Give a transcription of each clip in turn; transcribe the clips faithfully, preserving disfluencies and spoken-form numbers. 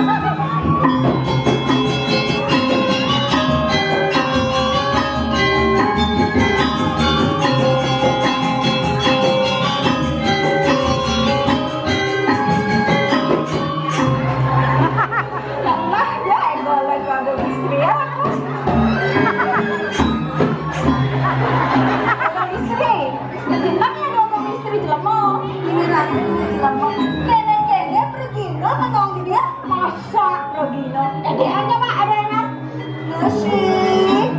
Lemah ya, éh, golek Abang Misri ya. Abang Misri, lemah ya, Abang Misri jelema. Ini ratu jelema. Kéné-kéné pergi, no, kata orang dia. Masa pergi, no? Eh, dia aja, Pak, ada yang ngerti. Asik.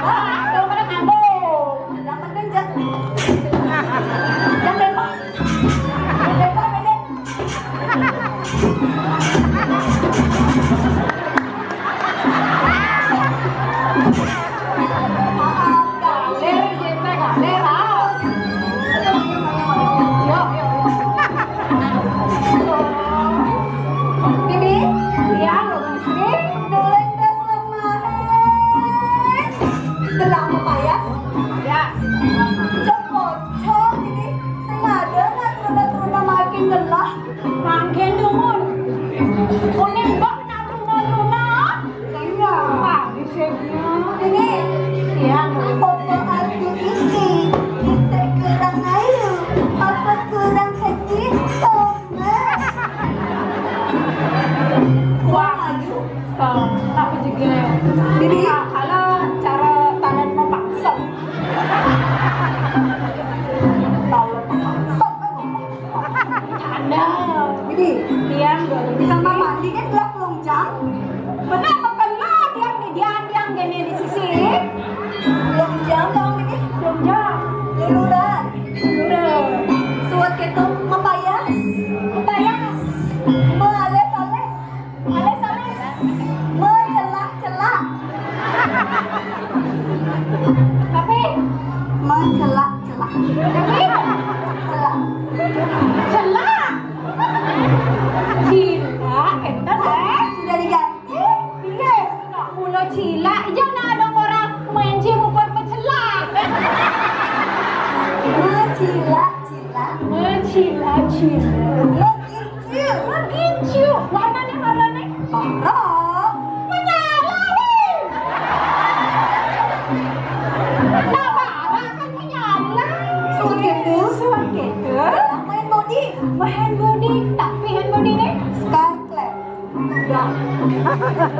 Wah, tuh pada ngambung. Yang penting jangan, jangan tembak. Jangan tembak, pendek. Galer, Jenta, galer, ah. Yuk, yuk, yuk. Ini, ya, Istri, dolen das lemahe. Gelang pepaya. Ya. Cok pocong ini. Sing ada nak teruna-teruna makin gelah. Mangkin dumun. Kuning bak nak teruna-teruna. Iya. Wah, di sini. Ini. Iya. Apa aku isi? Kita kurang ayu. Apa kurang kecil? Wah, aduh. Eh, tak juga. Jadi, kalau cara tangan memaksa. Kalau memaksa, kan? Ada. Jadi, tiang di kamar mandi kan gelap lonjang. Benar, bekenal tiang di, tiang, tiang gini di sisi. Lonjang, tahu ini? Lonjang. Luluran. Suwet kéto mapayas. Mapayas. Maalés-alés. Alés-alés. Macelak-celak. Tapi macelak-celak. Tapi celak. Celak. Cilak, énten, eh? Sudah diganti. Iya, nak mula cilak, iya nak ada orang main gym ukur pecelak. Cilak-cilak. Cilak-cilak. Begitu. Begitu. Warnanya, warnanya? Merah. Menyala, weh. Lah, merah kan menyala. Suwet kéto. Suwet kéto. Main body. Main body. Tapi hand body nih. Scarlet. Udah.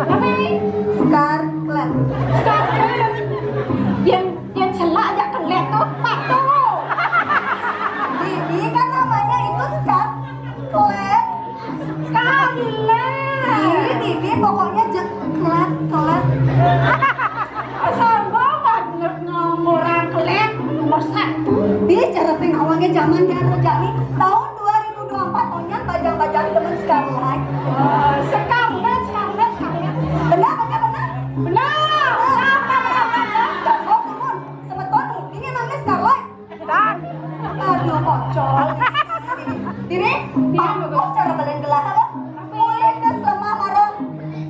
Apa ini? Scarlet. Scarlet. Yang, yang celak aja kelet tuh, patuh. Ini kan namanya itu scarlet. Scarlet. Ini, ini pokoknya je-, kelet, kelet. Sombong banget ngomong orang kelet nomor satu. Ih, cara sing awalnya zaman dia rejani tahun dua ribu dua puluh empat, onyan bajang-bajang demen scarlet. Oh, scarlet, scarlet, scarlet. Benar, benar, benar. Benar. Benar, benar, benar. Oh, turun. Semeton, ini namanya scarlet. Dan. Aduh, pocong. Diri, pangkuh cara balen gelah apa? Mulai dah selama marah.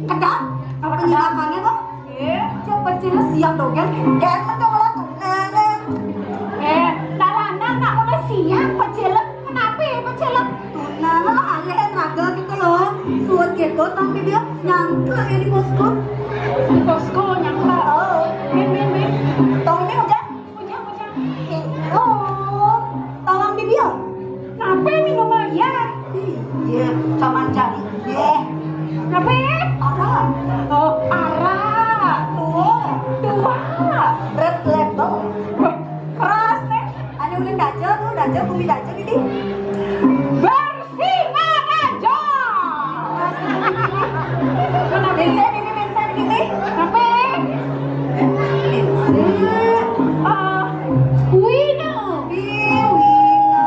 Kedap. Apa kenyamakannya, Bang? Iya. Siapa cina siap dogel? Jangan mencoba tuh. Nah, nah. Eh, dah lanang nak udah siap, pecelek. Kenapa pecelek? Nah, nah, alih raga gitu loh. Suwet gitu, tapi dia nyangkut ya di posko. Di posko nyangkut. Oh. Bin, bin, bin. Tong ini hujan? Hujan, hujan. Oh, tolong di dia. Kenapa minum air? Iya, sama cari. Iya. Kenapa? Arak. Oh, arak. Tua. Tua. Red Label. Wah, keras nih. Ada ulin daja tuh, daja, bumi daja gini. Bersinga daja. Bensin ini, bensin ini. Apa? Bensin. Ah, wina. Ih, wina.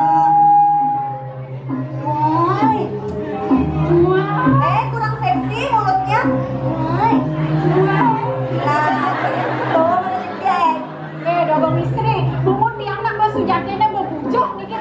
Woi. Wah. Eh, kurang seksi mulutnya. Woi. Wah. Nah, tuh, mulutnya. Eh, dobong istri, bungut tiang nak basujakéné bebujuh niki.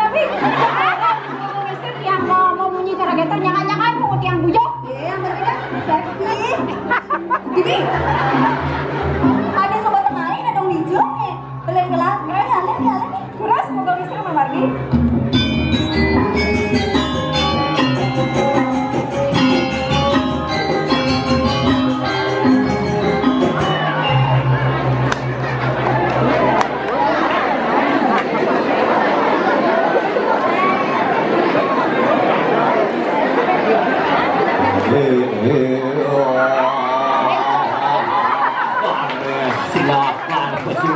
Silakan, Pesu.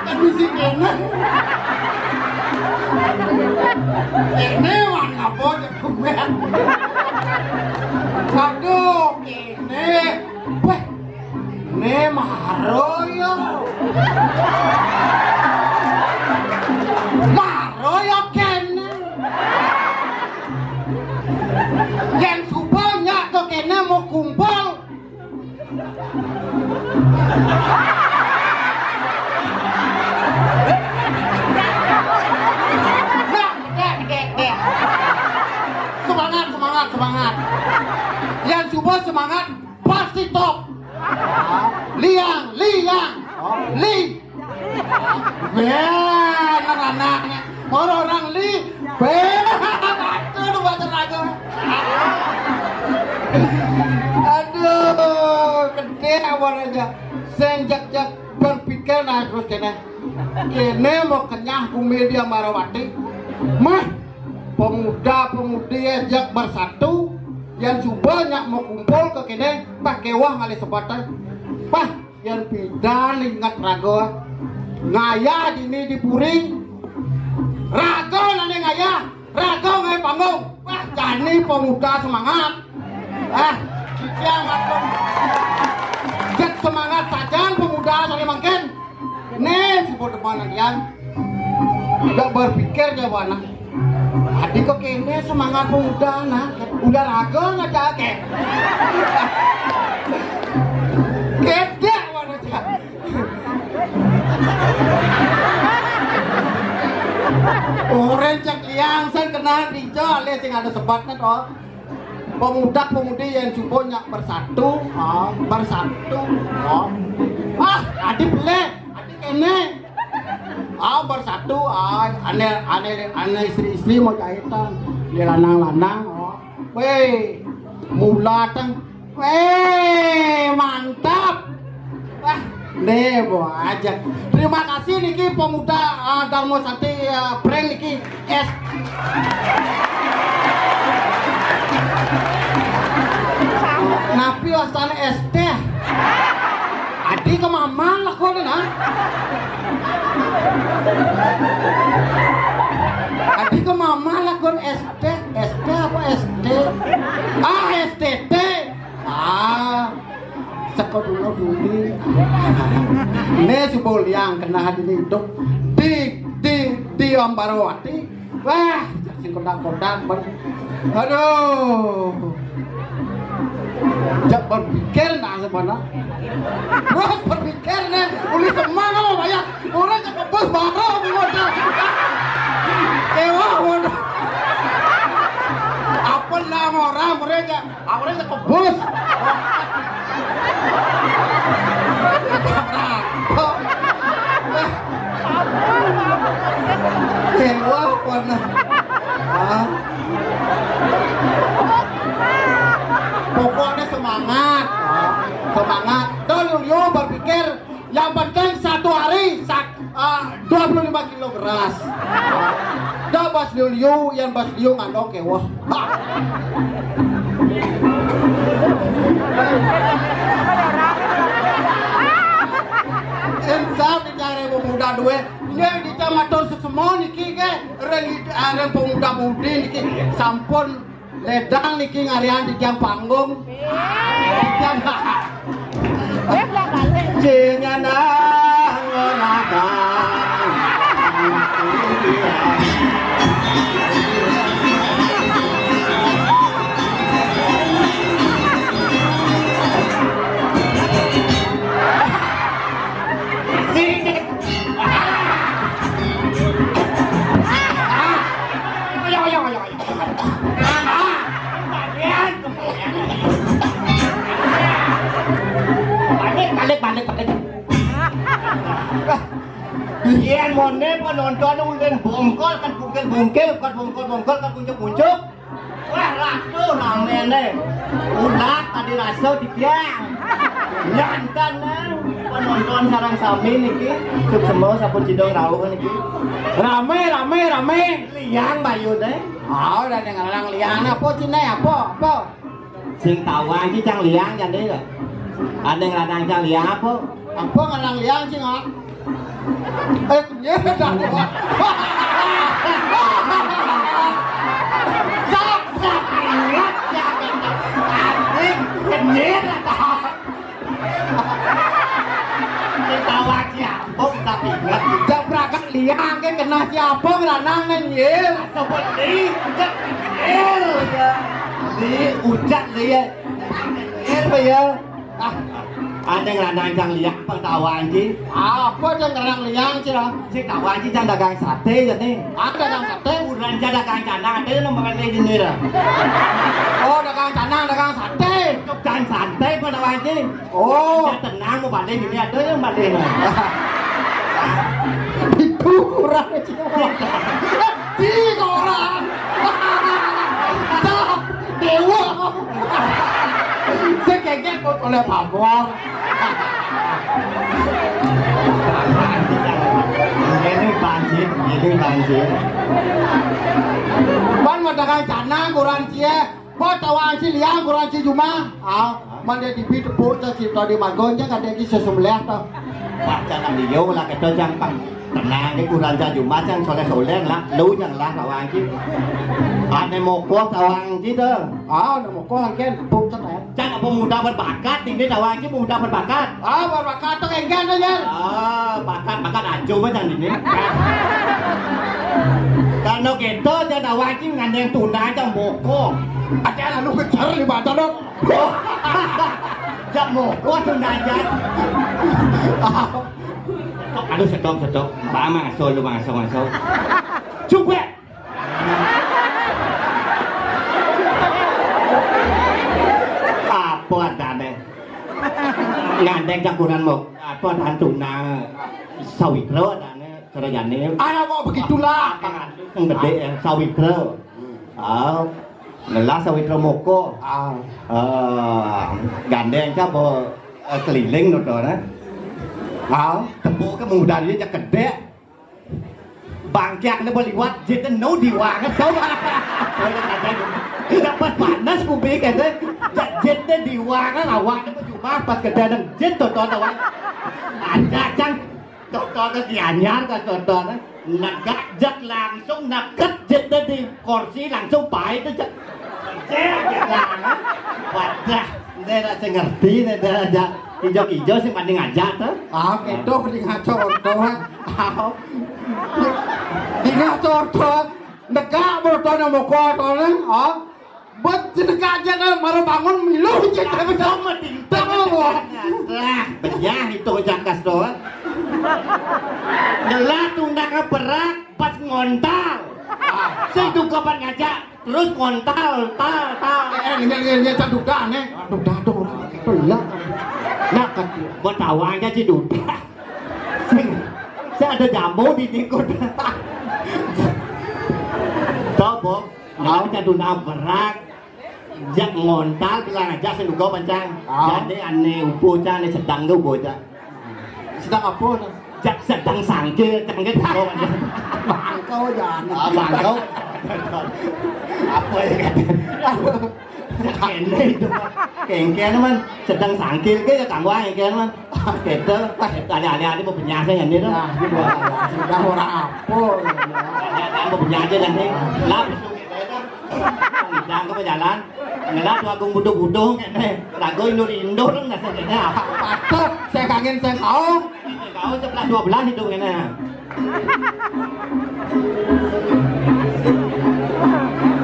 Kan bisa kena. Kena wan apa je kumen. Aduh, kena. Weh, ne maro yo. Maro yo kena. Yang suba nyak to kena mau kumpul. Nah, dek, dek, dek. Semangat, semangat, semangat. Yang suba semangat, pasti top. Liang, liang. Oh, li. Bener anaknya. Orang-orang li. Bener. Aduh, baca lagu. Aduh, gede awal aja. Sing jak-jak berpikir nah terus kene. Kene mau kenyah ku media Marawati. Mah, pemuda-pemudi ajak bersatu, yang suba nyak mau kumpul ke kene, pah kewah ngalih sepatah. Pah, yang pidan ingat raga. Ngayah dini di puri. Raga nane ngayah, raga ngai panggung. Wah, jani pemuda semangat. Ah, kikiang maklum. Cek semangat sajan pemuda sane mangkin. Nih, si bodoh mana dia? Nggak berpikir dia mana. Adi kok kene semangat pemuda nah. Udah raga nggak jaga. Gede mana dia? Orang cek liang sen kenal dijo, alias sing ada sebatnya toh. Pemuda-pemudi yang suba nyak bersatu, ah, bersatu, ah. Ah, adi peleh, adi kene. Ah, bersatu, ah, ane, ane, ane istri-istri mau jahitan, dia lanang-lanang, ah. Weh, mula teng. Weh, mantap. Wah, deh, bawa aja. Terima kasih niki pemuda, ah, Darmo Santi, ah, prank niki. Es. Napi wastane es teh? Adi ke mama lakon nah. Adi ke mama lakon es teh, es teh apa es teh? Ah, es teh teh. Ah, saka dulu dulu. Nih si Boliang kena hati hidup di di di Ambarawati. Wah, sing kodak-kodak, ben. Aduh. Jak berpikir nah sebenarnya. Terus berpikir nih, uli semana lo banyak. Orang cek kebus baru aku modal. Ewa modal. Apa nama orang mereka? Awalnya ke bus. Dewa warna. Ah. Pokoknya semangat. Ah. Semangat. Dulu yo berpikir yang penting satu hari sak, ah, dua puluh lima kilo beras. Ah. Dah bos Liu-liu, yan bas liu ngandong kéwéh. Insaf di cari pemuda duwe. Ini di jam atur sesemua niki ke. Reng, reng pemuda mudi niki. Sampun ledang niki ngarian di tiang panggung. Di tiang Sing nyanang ngonatang. Sing. Ayo, ayo, ayo, ayo. Balik, balik, balik, balik. Yén moné penonton ulun bongkol kan bungkil-bungkil, bukan bongkol-bongkol kan kuncup-kuncup. Wah, ratu ramé né. Ulah tadi rasa tiang. Nyantan nah. Penonton sareng sami niki. Suksema sampun cidong rauh niki. Ramé, ramé, ramé. Liang bayuné. Oh, ada yang ngelarang liang apa cine apa? Apa? Sing tawang iki cang liang jane lho. Ane ngranang cang liang apa? Apa ngelarang liang sing, ah? Eh, iya, dah. Sok, sok, ingat, ya. Anjing, kenyir, atau? Ketawa siapa kita ingat? Jabrak liang ke kena siapa ngelarang ngenyir? Seperti ucap ngenyir, ya. Di ucap dia. Ngenyir, ya. Ah, ada ngelarang cang liang apa tawang ki? Apa cang ngelarang liang, Cil? Sing tawang ki cang dagang sate, jadi. Ah, dagang sate? Urang cang dagang canang, ada yang nomor kali ini, lah. Oh, dagang canang, dagang sate. Dagang sate apa tawang ki? Oh. Ya, tenang, mau balik ini, ada yang balik. Itu kurang, Cil. Di orang. Dah, dewa. Saya kaget kok oleh pamor. Ini banjir, ini banjir. Ban madagang canang kurang cie. Kok tawang si liang kurang si jumah. Ah, mande dibi tepuk ta si tadi magon ja kadé ki sesembelih ta. Wah, jangan liu lah kita jang pang. Tenang, ini kurang ja jumah jang soleh-soleh lah. Lu jang lah tawang ki. Ane mokoh tawang ki ta. Ah, ane mokoh angken tepuk ta, eh. Cang apa muda berbakat, ini tawang ki muda berbakat. Ah, berbakat tu enggan aja. Ah, bakat, bakat aja mah cang ini. Karena kita aja tawang ki ngandeng tuna aja mokoh. Ada lalu kejar di mata dong. Jak mokoh tuna aja. Aduh, stop, stop. Pak Mang, solo, Mang, solo, solo. Cukup. Apa adane? Ngandeng campuran mok. Apa adane tuna sawitra adane, kerajane? Alah, kok begitulah. Yang gede ya, sawitra. Ah, ngelah sawitra moko. Ah. Eh, gandeng apa, eh, keliling nodone. Ah, tepuk ke muda dia jak gede. Bangkiak ne beliwat jit nu diwang tau. Dapat panas kubi kata. Jit ne diwang awak ne cuma pas gede nang jit tonton awak. Ada cang tonton ke Gianyar ke tonton. Negak jak langsung neket jit ne di kursi langsung pahit aja. Jit, jit, wadah, ini rasa ngerti, ini rasa ijo-ijo sih mending aja tuh. Ah, gitu, mending ngaco orto, ah. Mending ngaco orto. Negak orto nang moko orto, ah. Buat jenegak aja kan, baru bangun milu aja, tapi sama tinggal. Tahu, wah. Lah, benyah itu jakas doang. Ngelah tundang berak pas ngontal. Sing tuh kapan ngajak. Terus ngontal, tal, tal. Eh, ini, ini, ini, tak duda, nih. Duda tuh orang itu, iya. Nah, kan, buat tawanya sih duda. Sing, saya ada jamu di tikut. Tahu, Bob? Mau jadu nabrak. Jak ngontal bilang aja sing duga pancang. Ah. Jadi ane upo ca, ane sedang ke upo ca. Sedang apa, nah? Jak sedang sangkil, cangkil. Bangkau jangan. Ah, bangkau. Apa ya kata? Kene itu. Kengken man, sedang sangkil ke ya kanggo kengken man. Gitu. Ada-ada ada mau benyasnya ya ini tuh. Nah, gitu. Sudah orang apa? Ada mau benyasnya dan ini. Lah, ngidang ke jalan. Ngelah tuh agung buduh-buduh kene. Rago indur-indur kan dasar kene apa? Patut saya kangen saya kau. Kau sebelah dua belas itu kene.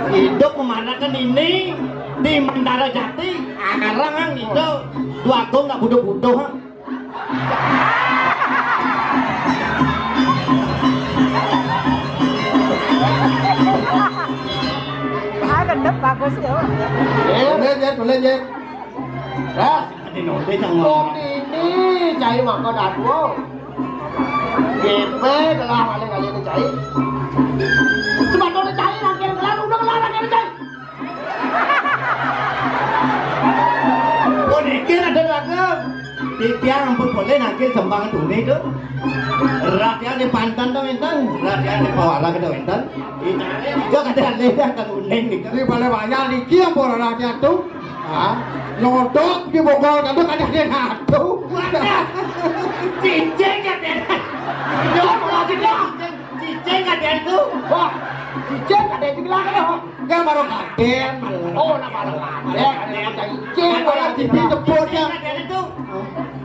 Hidup memandangkan ini di Mandara Jati, arang itu dua agung nggak buduh-buduh. Ah, gendep bagus ya. Boleh je, boleh je. Ras, Di nonde yang wong ini cai mangko dadua. Gepe gelah paling kali ini cai. Sebetulnya cai nangkil gelah, udah gelah nangkil cai. Puniki ada lagi. Titiang ampun boleh nangkil jembang tuni itu. Rakyat di pantan dong enten, rakyat di pawara kita enten. Itu ada leda kan uning gitu. Ini boleh banyak niki yang bola rakyat tuh. Ah, nyodok di bogol kan tuh kan ada satu. Cicing kan ya. Yo, kalau kita cicing kan ya itu. Wah, cicing ada itu bilang kan ya. Kan baru kaden. Oh, nak baru kaden. Ada yang cicing. Kalau di tepuknya.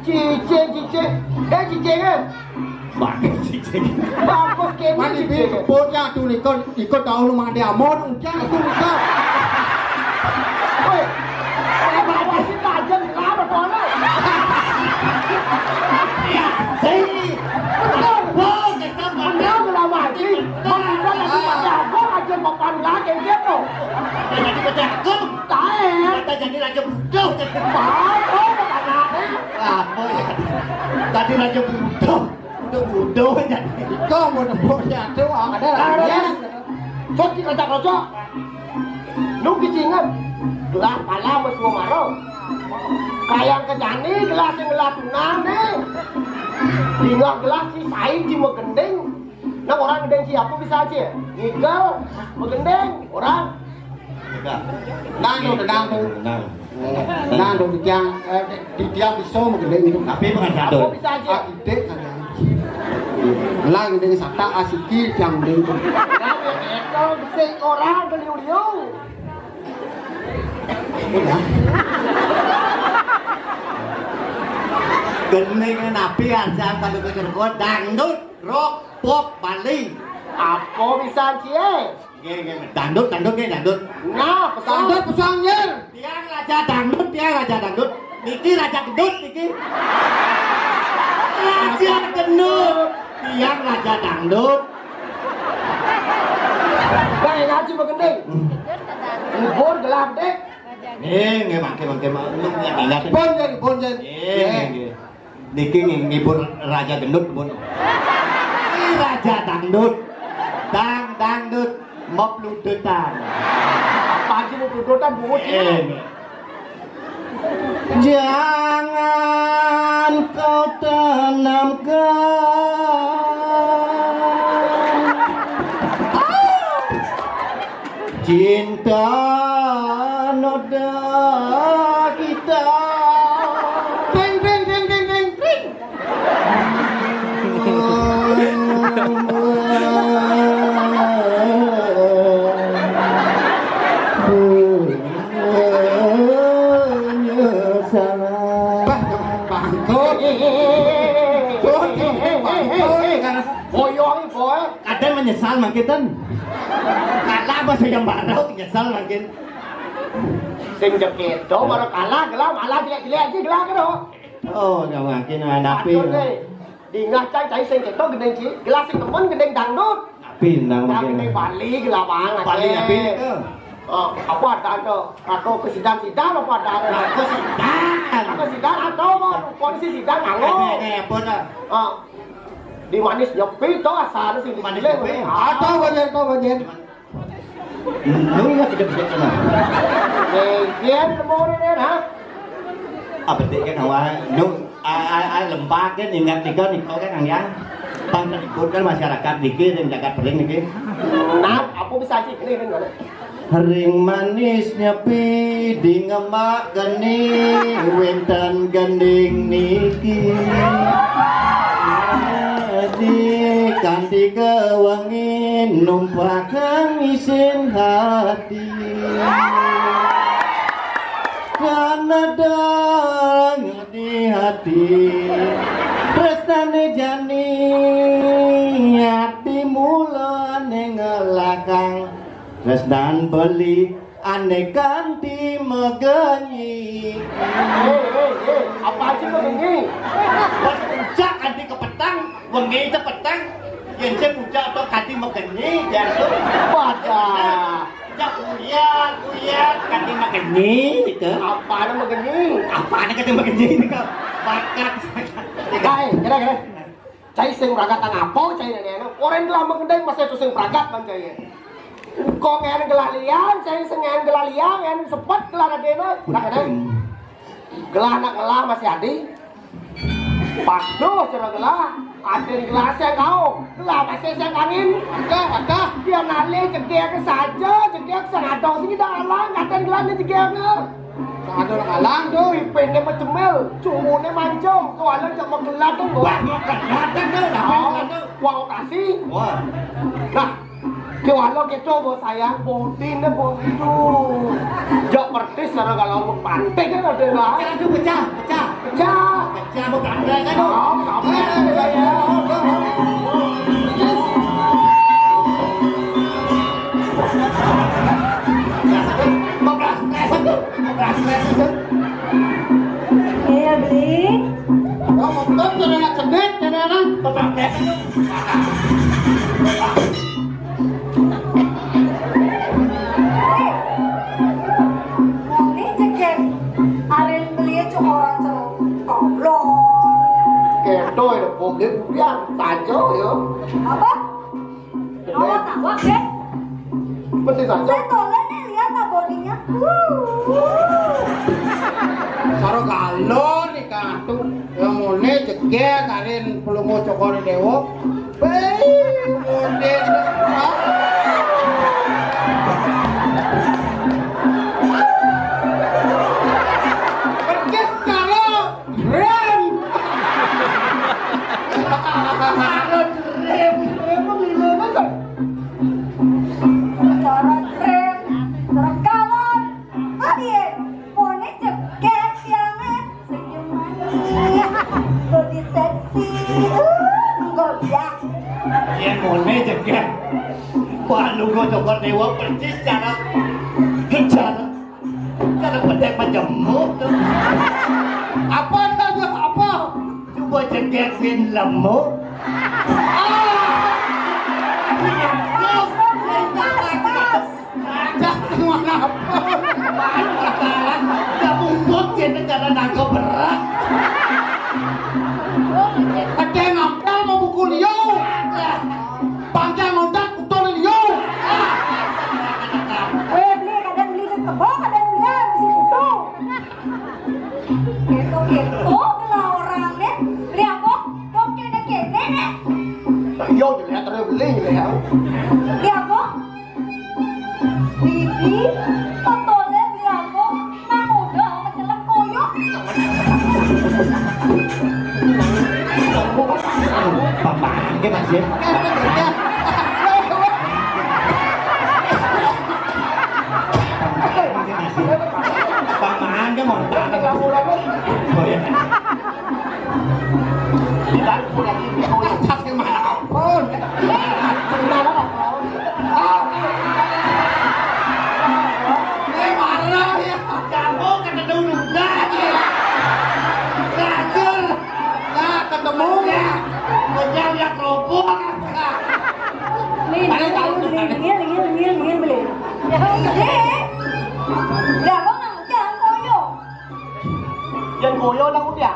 Cicing, cicing. Eh, cicing kan? Bagus cicing. Bagus kene. Mati bi tepuknya tuh nih kan ikut tahu lu mandi amon, udah itu udah. Woi, saya bawa si tajam kenapa tuh? Ya, sih. Betul. Wow, kita Benar lah mati. Meninggal lagi pada aku aja papan lagi gitu. Jadi pecah hukum. Taen. Kata jadi raja butuh. Baik, oh, bukan aneh. Apa ya? Tadi raja butuh. Udah butuh jadi. Kau mau tepuk jatuh, ada lagi. Kok kita kocok? Lu kicingan. Gelah pala mesua maro. Kayang kejani gelah sing gelah tunang nih. Tinggal gelah si sain si megending. Nah, orang gending siapa bisa aja? Ngigel, megending, orang. Tenang tuh, tenang tuh. Tenang. Tenang tuh, tiang, eh, di tiang bisa megending itu. Tapi pengen Apa satu. Bisa aja. Ah, ide kan. Lah gending sata asiki tiang gending tuh. Nah, itu sing orang beliau-beliau. Udah. Gending napi aja kalau pikir kuat dangdut, rock, pop, Bali. Apa bisa cie? Nggih, nggih. Dangdut, dangdut nggih, dangdut. Nah, pesan dangdut pesan nyir. Tiang raja dangdut, tiang raja dangdut. Niki raja gendut niki. Raja gendut. Tiang raja dangdut. Kayak ngaji begending. Libur gelap deh. Nggih, nggih mangke mangke mangke. Ingat. Bon jadi bon jadi. Nggih, nggih. Niki nggih ngibur raja gendut pun. Ini raja dangdut. Dang dangdut mepludutan. Pagi mau pedotan bungut Eh, jangan kau tanamkan cinta noda kita. Ding ding ding ding ding ding. Penyesalan. Bangkut. Boyong boy. Kadang menyesal mangke ten. Kalah apa saya baru nyesal mangke. Sing jekedo baru kalah gelah malah jelek-jelek aja gelah karo. Oh, ya mangke napi. Aduh deh. Dingah cai cai sing keto gendeng ci, gelah sing temen gendeng dangdut. Napi nang Nah, mangke. gendeng Bali gelah bang. Bali napi nika? Oh, apa ada ada? Aku ke sidang-sidang apa ada ada? Aku sidang. Aku sidang atau mau polisi sidang Eh, nganggo. eh, apa dah? Oh. Di manis nyepi to asal sing Manis dipilih. nyepi. Atau wajar to wajar. Nu ya kita bisa kena. Mungkin mau ini ha. Apa tik kan awal? Nu, a a a lempak kan ingat tiga nih kau kan yang. Pangkaliput kan masyarakat niki ring jagat Pering niki. Nah, apa bisa aja ini kan. Ring manis nyepi di ngemak geni, wénten gending niki. Di kanti kewangi numpakang isin hati. Karena dang di hati, tresnane jani ati mula ning lakang, tresnan beli ane kanti megenyi. Hei, hei, hei, apa aja megenyi? Pas puncak kanti kepetang, wengi cepetang, yen sing puncak to kanti megenyi, jan to. Wadah. Puncak kuyat, kuyat, kanti megenyi, gitu. Apa ane megenyi? Apa ane kanti megenyi ini kok? Bakat. Kae, kira-kira. Cai sing pragat apa cai nene? Oren gelah mengendeng masa itu sing pragat ban cai. Kok ngen gelah liang, cai sing ngen gelah liang, ngen sepet gelah radena. Nah, kadang gelah anak gelah masih adi. Paduh, cara gelah. Ada gelah sing kau. Gelah masih sing angin. Ada, ada. Dia nali jegek saja, jegek sing ada sing dah alang, ada gelah ni jegek. Sing ada alang tu. Ipine macemil, cumune mancung, kuala cak magelat tu. Wah, magelat tu dah. Oh, wang operasi. Wah. Nah, kuala kita bos sayang, bodine bos itu. Jak persis cara kalau mau pantai kan ada lah. Pecah tu, pecah, pecah. Pecah. Pecah, mau pantai kan tu. Oh, kamu. Mau gas, gas tu. Iya, Bli. Oh, betul, sudah nak cedek, sudah nak. Ini cedek. Arin beli cuma orang celok. Tolong. Kedo ya, bokeh kudian, tajo ya. Apa? Awak-awak, deh. Mesti saja. Saya tolong nih, lihat lah bodinya. Wuh, wuh. Saro galon nih, Katu. Yang mone jegel karin pelungguh Cokor Dewa. Hei, mone. Persis karo Rem. Rem, rem, rem, rem. Cara rem, cara galon. Adien, mone jegel tiange. Senyum manis, body seksi, uh, menggoda. Yen mone jegel. Wah, lu gua coba dewa persis cara, cara Kada pedek majemuk tuh. Apa tanya apa? Coba cedek sin lemuk. Ah! Iya, terus, terus, terus, terus. Ada semua apa? Mana? Udah bungkut, jadi cara nangkep berat. Ada yang ngapel mau buku liu. Panjang loncat, betul liu. Eh, beli, kadang beli di kebon, kadang beli di situ. Gitu-gitu, gelah orangnya. Beli apa? Dok, kene-kene, nek. Yo, dilihat terus beli, ya. Beli apa? Bibi, totole beli apa? Nang udah, sama celem koyok. Pamangan ke, Mas, ya? Pamangan ke, mau tangan. Oh, iya. Kita punya ini, oh, iya, pasti marah. Oh, iya. Marah, oh. Eh, marah, ya. Kamu kena dulu, dah, ya. Belajar. Nah, ketemu. Ya. Belajar, ya, kerupuk. Lin, Lin, Lin, Lin, Lin, Lin, Lin, Lin. Eh, lah, kok nang udah, koyo. Yang koyo nang udah.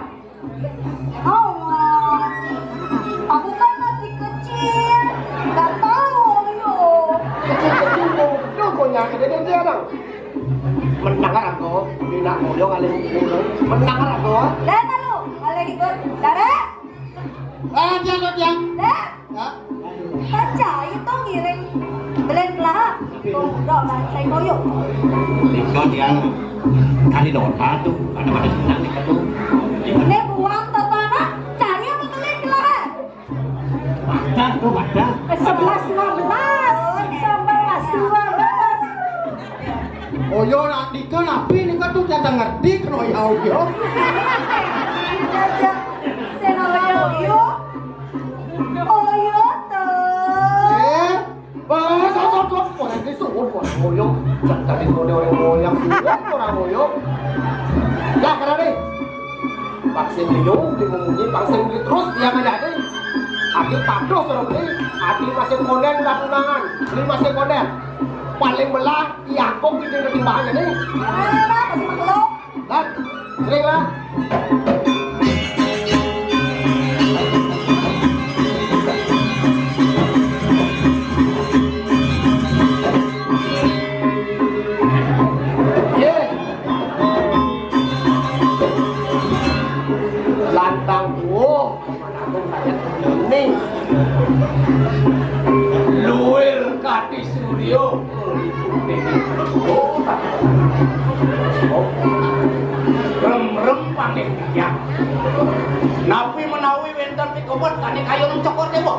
Allah, aku kan masih kecil, nggak tahu, yo. Kecil-kecil, tuh, konyang, dia, dia, dia, Bang. Menang aku, di nak koyo kali ini. Menang aku. Dah, lalu, kali itu, darah. Ah, tiang, tiang. Dék, ya. Kan cai to ngiring belen gelah. Tuh, udah, Bang, saya koyok. Nika tiang kali doa tuh, ada pada senang nih tuh. Ini buang to tanah, cai apa belen gelah? Wadah, tuh wadah. Eh, sebelas lima belas. Sebelas dua belas. Oyo, nak nika napi nika tuh, caca ngerti kena ya, oyo. Sing oyo. Oyo to. Eh, bos, bos, bos, bos, orang ini suwun, bos, oyo. Tadi kode orang oyo, suwun orang oyo. Lah, kenapa nih? Vaksin liu, dia memunyi, vaksin liu terus, dia menjadi. Adi patuh suruh beli, adi masih konden, udah tunangan, beli masih konden. Paling belah, iya, kok gitu ketimbangannya nih. Ayo, Bang, masih maklum. Lan, sering lah. Ye. Lantang buah. Ini luwir kati surya, rem-rem paning tiyang. Napi menawi wénten pikobet sané kayun Cokor Déwa?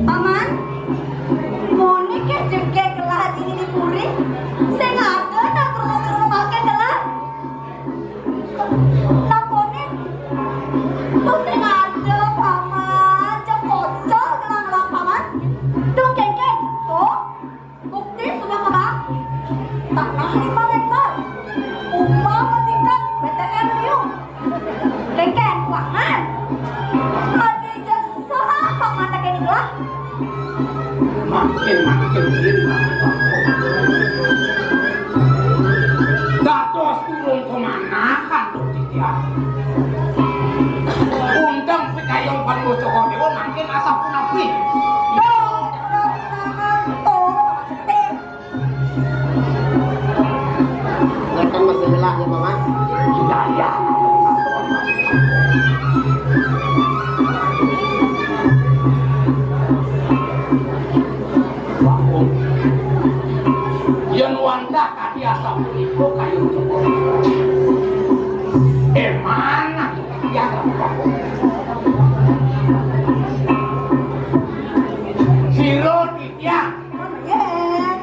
Paman, muni ké jegég gelah dini di puri, sing ada nang kruna-kruna maké gelah. Takonin. Tuh sing ada, Paman. Cek pocol gelang-gelang, Paman. Tuh, kéngkén. Tuh. Bukti sudah, Paman. Tanah lima hektar. Uma matingkat B T R liu. Kéngkén, Paman. Adi jasa, Paman, tak kéné lah. Makin-makin yen. Dados turun kemanakan to titiang. Undang pikayun Pandhawa Cokor Déwa mangkin asapunapi. Ngeten masih ngelak ya, Paman. Iya, iya. Wah, yen wantah kadi asapunika kayun Cokor. Eh, manah titiang, Wah. Sira titiang. Yén.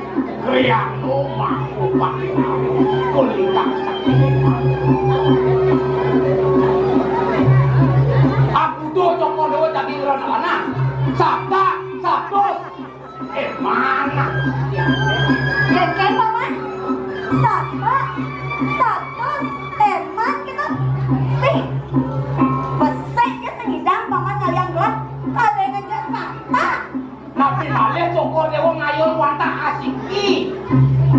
Kriyano mangku pakiran. Kulintang sakti. Aku tuh Cokor Déwa dadi ngrana-rana. Sabda, sabdos. Eh, manah. Kéngkén, Paman. Sapa? Satus. Éman gitu. Ih, besik ya sing ngidang, Paman, ngalian gelah. Kadéngé ja sapa. Napi malih Cokor Déwa ngayun wantah asiki.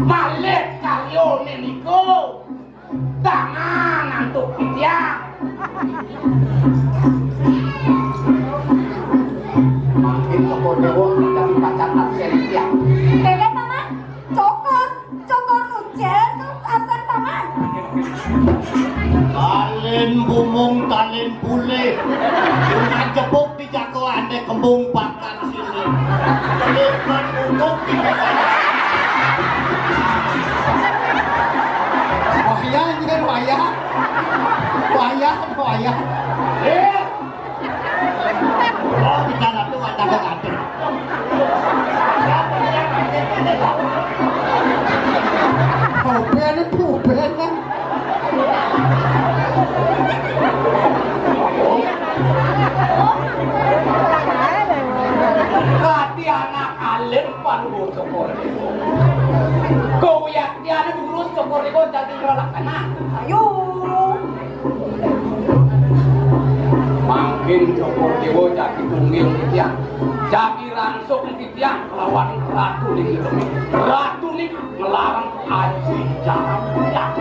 Malih karyané niku. Tangan antuk titiang. Mangkin Cokor Déwa dadi pacan absén titiang. Kéngkén, Paman. Cokor, Cokor Nucén, absén, Paman. Talin bumung, talin bulih. Bunga jebuk di jagoané kembung bakal Leman unuk di desa. Wayah, ini kan wayah. Wayah, wayah. Eh. Oh, kita ratu ada berarti. Puben, puben, kan? Dadi anak alim panuwun Cokor Déwa. Kawiyaktiané durus Cokor Déwa dadi lelakonan. Ayo. Mangkin Cokor Déwa dadi tunggil titiang. Dadi rangsuk titiang kelawan Ratu niki. Ratu niki ngelarang aji jaran titiang.